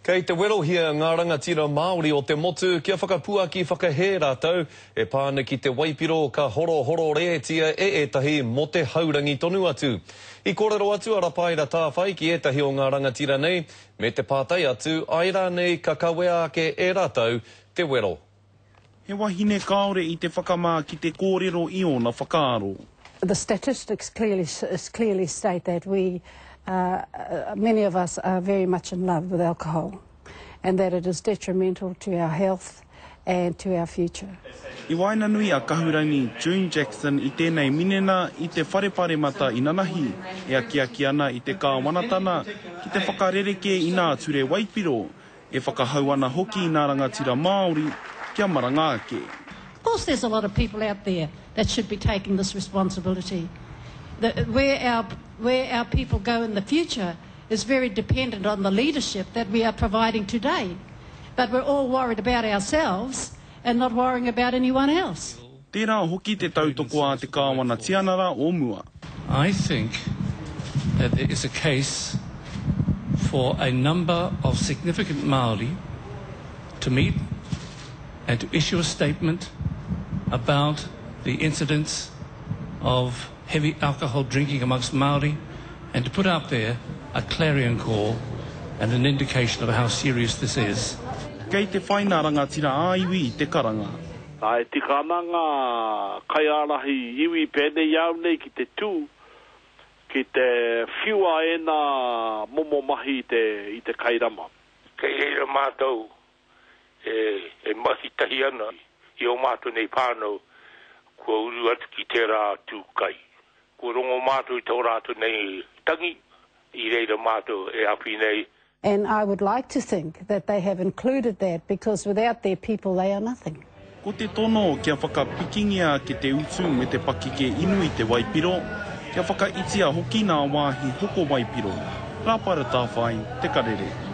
Kei te werohia ngā rangatira Māori o te motu kia whakapuaki whakahē rātou e pā ana ki te waipiro ka horohororētia e ētahi mō te haurangi tonu atu. I kōrero atu a Rapaera Tāwhai ki ētahi o ngā rangatira nei, me te pātai atu, āe rānei ka kawea ake e rātou te wero. He wahine kāore i te whakamā ki te kōrero i ōna whakaaro. The statistics clearly clearly state that we many of us are very much in love with alcohol and that it is detrimental to our health and to our future. I waenganui a Kahurangi June Jackson i tēnei minena i te Whare Paremata inanahi, e akiaki ana i te kāwanatana ki te whakarerekē i nā ture waipiro E whakahau ana hoki i nā rangatira Māori kia maranga ake. Of course there's a lot of people out there that should be taking this responsibility. The, where, our, where our people go in the future is very dependent on the leadership that we are providing today. But we're all worried about ourselves and not worrying about anyone else. Tērā hoki te tautoko a te Kāwana Tianara o mua. I think that there is a case for a number of significant Māori to meet and to issue a statement about the incidence of heavy alcohol drinking amongst Māori and to put out there a clarion call and an indication of how serious this is. Kei te whai nā rangatira ā-iwi i te karanga. Nā, e tika ana ngā kaiārahi iwi pēnei i a au nei ki te tū, ki te whiua ēnā momo mahi i te, i te kai rama. Kei reira mātou e mahi tahi ana i ō mātou nei whānau kua uru atu ki tērā tū kai. Kua rongo mātou i tō rātou nei tangi, i reira mātou e awhi nei. And I would like to think that they have included that because without their people they are nothing. Ko te tono kia whakapikingia ake te utu me te pakeke inu i te waipiro, kia whakaitia hoki nā wāhi hoko waipiro. Rāpaera Tāwhai, Te Karere.